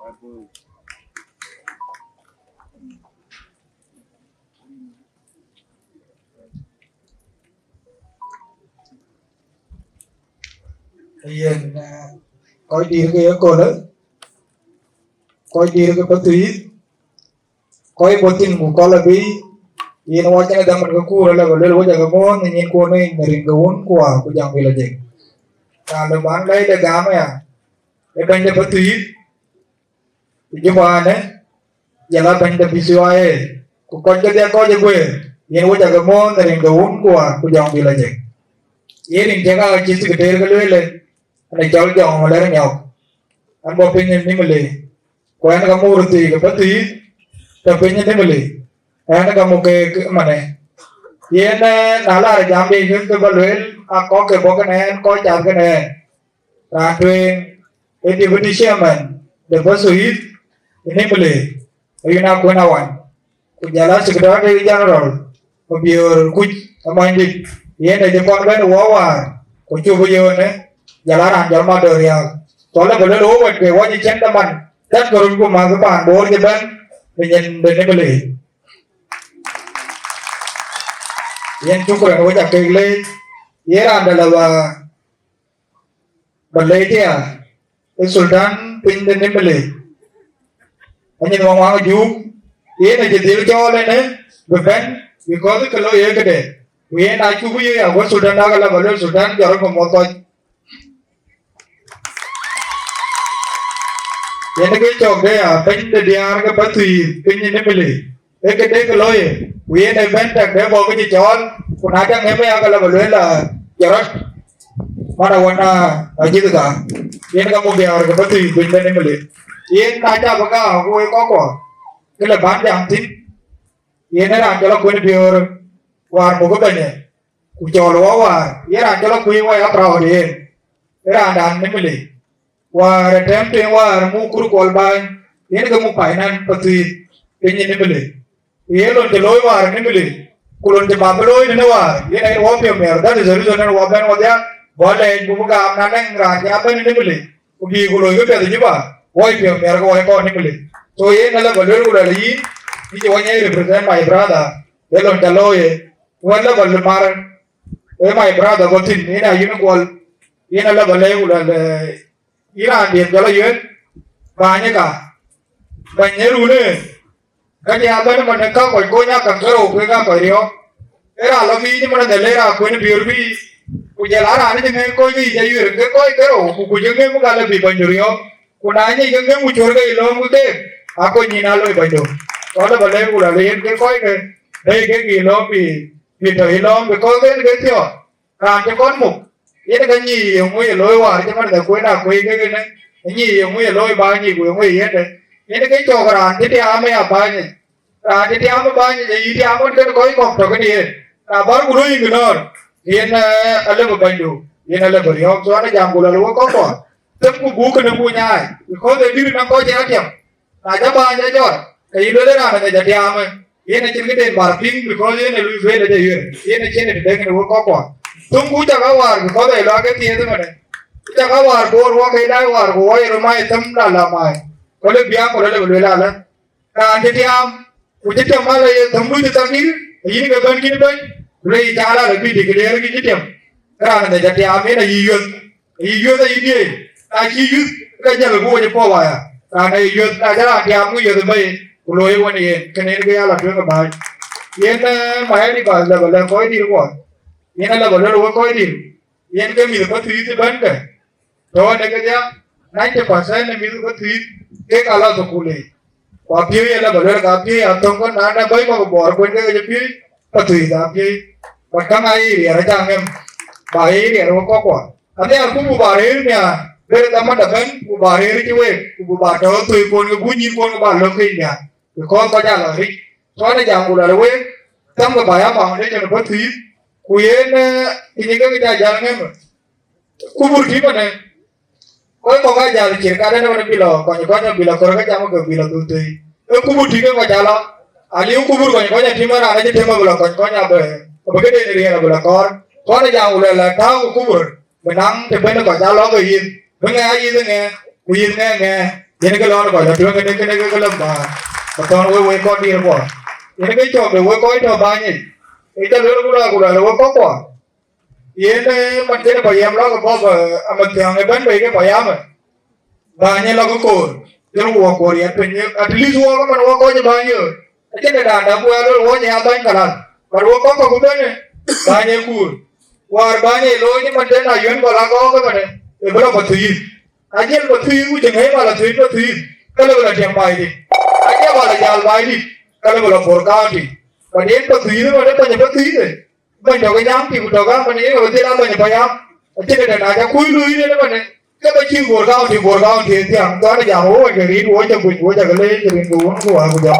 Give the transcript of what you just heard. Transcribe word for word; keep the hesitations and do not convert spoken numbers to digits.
Yen, eh, kɔc dït ke ye köölë, kɔc dït ke Pathuyith, kɔc bɔ̈ thïn ku kɔl abï, yen wɔ cïn dhaman ke kuur alë ba luel wec ake muɔ̈ɔ̈th në nyin kuɔn në rin ke wun ku wäär ku jam bï lɔ jek. Raan de man lɛi de gam aya, ë bɛ̈ny de Pathuyith, ku Jubaanë, jɔl a bɛ̈ny de B C Y A, ku kɔc kedhie kɔc ë guëër, yen wec ake muɔ̈ɔ̈th në rin ke wun ku wäär ku jam bï lɔ jek. Yen rin cï ka cï secretary ke lueel, ënë cɔl Jɔŋ Malɛr Nyɔk, ɣɛn bɔ̈ piny ë Nimule, ku ɣɛn ka muk röt thii ke Pathuyith, tɔ̈ piny ë Nimule, ɣɛn ka muk keek ëmënë. Yen, eh, na lar jam de kek ke ba lueel, aa kɔ̈k ke bɔ̈ kenë ɣɛn, kɔc cath kenë ɣɛn. Raan tueŋ ë deputy chairman de Pathuyith ë Nimule, Ayuen Akuën Awan, ku jɔl a secretary general, Mabiöör Kuc Amanydït, yen ë cï kɔn bɛ̈n wɔ wäär, ku cuk yöönë, jɔl a raan jɔl Mador Riääk. Ku alë ba luel wɔ wɛ̈t ke wɔ cï cïn dhaman, tɛ̈t ke röt ku mäth paan Bor cï bɛ̈n, ë nyin de Nimule. Yen shukran, wec akek leec, ye raan de la ba ba lɛc aya, ë Sultan piny de Nimule, anyin Maŋuaŋ Juuk, yen acï dhil cɔɔl ënë bï bɛ̈n, because kë looi ye këde. Ku yen acuk ye ya, go Sultan dak ala ba luel Sultan jɔt rɔt ba muɔ̈th kɔc. Yen ke cɔk de ya, bɛ̈ny de diäär ke Pathuyith piny ë Nimule. Ee këde kë looi, ku yen ë bɛ̈n tak de bɔ̈ ke cï cɔɔl, ku na cä ŋëm aya, ke la ba lueel, ah, jɔt rɔt, man awän, ah, ajïth ka, yen ka muk diäär ke Pathuyith piny de Nimule. Yen na cä bï gam, ku wek kɔckuɔ, ke la bän jam thïn, yen ë raan cɔl Akuën Biöör, wäär muk ë bɛ̈nyë, ku cɔɔl wɔ wäär, yen raan cɔl Akuën, wɔ ya proud yen, ë raandan Nimule. Wäär ë tɛ̈m tueŋ wäär muk kur kuɔl bäny, yen ke muk finance Pathuyith piny ë Nimule. Ku yen lon cï looi wäär ë Nimule, ku lon cï bä bï looi tënë wäär, yen ayen wɔ piɔ̈u miɛr. That is the reason yen wɔ bɛ̈n wɔdhia, bɔ̈ lɛɛc, ku bï gam na nɛŋ raan cï a bɛ̈n ë Nimule, ku bï ku looi këpiɛth ë Juba, wɔ ye piɔ̈u miɛr ke wɔ ye kɔn Nimule. So yen ala ba luel ku luɛl yïn, yïn cï wɔ nyai represent my brother, yen lon cä looi, ku ala ba mar, ee my brother bɔ̈ thïn, yen ayïn kuɔl, yen ala ba lɛc ku luɛl, eh, yïn raan diɛt jɔl a yuet, bäny ë ka, bäny ë run ë, ka cï a bɛ̈n ëmën ë ka kɔc kony a käŋ kerou, ku ë ka kɔc riɔ̈ɔ̈k. Ë raan lɔ biic ëmën adhil ë raan Akuën Biöör bï, ku jɔl a raan ë cï ŋɛ̈ɛ̈c kony ke yic ayuer ke kɔc kerou, ku kuc ke ŋëm ka lɔ bï bɛ̈nydu riɔ̈ɔ̈k. Ku na nyic ke ŋëm ku cuɔ̈r ke yï lööm ke keek, akony yïn aa loi bɛ̈nydu. Kɔn lɔ ba lɛc ku lɔ yen ke kɔc ke, bɛ̈i kek yï lööm bï, bï tɔ̈ yï lööm, because en ke thiɔ̈ɔ̈k. Raan cï kɔn muk, yen ke nyic yeŋö ye looi wäär cï man de kueen a kuec kek ënë, nyic yeŋö ye looi bäny yic, ku yeŋö ye yende. Yen ke cɔk raan cï tiaam ë ya bäny yic. Raan cï tiaam ë bäny yic, ayï tiaam ɣɔn kën kɔc kɔ̈k tɔ̈ kënë yen. Na bär ku looi ignore, yen, eh, alëbë bɛ̈nydu, yen alëbë riɔ̈ɔ̈k. So an, jam ku luɛl wek kɔckuɔ, them ku buk kënë buk nyaai, because ë dït ënɔŋ kɔc cï rɔt tiam. Na cä bäny cä jɔt, ke yï lueel ë raan ë ŋic atiaam ë, yen acïn këden bä piŋ, because yen ë luui bɛ̈n ë de yuer, yen acïn ë tëde ŋic wek kɔckuɔ. Thöŋku cä ka waar, because ë luaak ke thiëëth ëmënë. Cä ka waar, Bor wɔ ke daai waar, ku wɔ ye röt mac them da la mac. Ku lë biäk, ku lë lë lueel alë, raan cï tiaam, ku cï tiam alë ye thöŋdu cï thak dït, ayïn ke bɛ̈n kïn bɛ̈ny, ku le yï cä la lë bï declare kï cï tiam. Raan ë ŋic atiaam, yen ayï yueth. Ayï yueth ayï diëëc, na cï yueth, ke jël ku wec puɔ̈u aya. Raan ayï yueth, na cï raan tiaam ke yueth ë bɛ̈i, ku looi wën yen, kënë yen ke ya la tueŋ ë bääny. Yen, eh, my advice lë ba lɛ̈k kɔc dït kuɔ, yen alë ba luel wek kɔc dït, yen ke mïth Pathuyith ëbɛ̈n ke, tɔ̈ ënë kedhia, ninety percent ë mïth Pathuyith, kek aa lɔ thukul yiic. Ku apiööc alë ba luel, ka apiööc athöŋ, kɔn na de bɛ̈i kɔ̈k Bor kuën ke ke cï piööc, Pathuyith apiööc. But käŋ ayï riɛɛr acä ŋëm, ba yï riɛɛr wek kɔckuɔ. Anhiar ku buk ba rëër nhiaar, bërë dhamanda bɛ̈n, ku ba rëër cï week, ku buk ba tɔ thöi kuɔn ke buny nyïn kuɔn ke ba lök ke nhiaar, because kɔc aa lɔ ric. Tɔ në jam ku luɛl week, thɛmkë ba ya foundation ë Pathuyith, ku yen, eh, kï nyin ke kë cä jäl ŋëm. Kubur tï ëmënë, kɔc kɔ̈k aa jäl cït kadɛn ëmënë bï lɔ kɔny kɔc, bï lɔ kɔ̈r ke jam ke bï lɔ dhuk thëi. Ee kubur tï ke kɔc aa lɔ, aliu kubur kɔny kɔc aa tïm raan acï tïm abï lɔ kɔny kɔc abï, abï këden riɛɛr abï lɔ kɔɔr. Kɔn ë jam ku luɛl la tääu kubur, bï naŋ të bɛ̈n kɔc aa lɔ ke yith, bï ŋɛk ayith ŋɛk, Ku yïn ŋɛɛŋɛɛ, yen ke lɔɔr kɔc la tueŋ kënë kënë ke lɔ bäär. Ku thɔn wek wek kɔc diɛɛr kuɔ, yen ke cɔk de wek kɔc tɔ bäny yic. Ë ca luel ku lɔ ku lɔ wek kɔc kuɔ. Yen man kënë payam lɔ ke bɔ̈, amathiäŋ ëbɛ̈n bei ke payam. Bäny ë lɔ ke koor, jël wɔ koor yɛn piny, at least wɔ ke man wɔ kɔc bäny yö. Acïn de raan dap wɛɛr lol wɔ nya bäny kalas. But wɔ kɔc kɔ̈k bɛ̈n, bäny ë kuur. Wäär bäny ë looi cï man tën a yön kɔl akɔɔk ëmënë, ë bï lɔ Pathuyith. Ajiël Pathuyith ku cï ŋɛi bä lɔ thuëëc Pathuyith, ka lë bï lɔ tiɛm Baidït. Ajiël bä lɔ jäl Baidït, ka lë bï lɔ Bor County. But yen Pathuyith ëmënë, bäny ë Pathuyith ë, bäny tɔ̈ ke nyam tik ku tɔ̈ ke aman yen ë dhil a bäny ë payam. Acïn de na ca kuc luui yen ëmënë, ke bä cï Bor County, Bor County ë thiaŋ, thɔn ë jam wɔ wä ke rit, wɔ ca kuc, wɔ ca ke leec rin ke wun ku wä ku jam.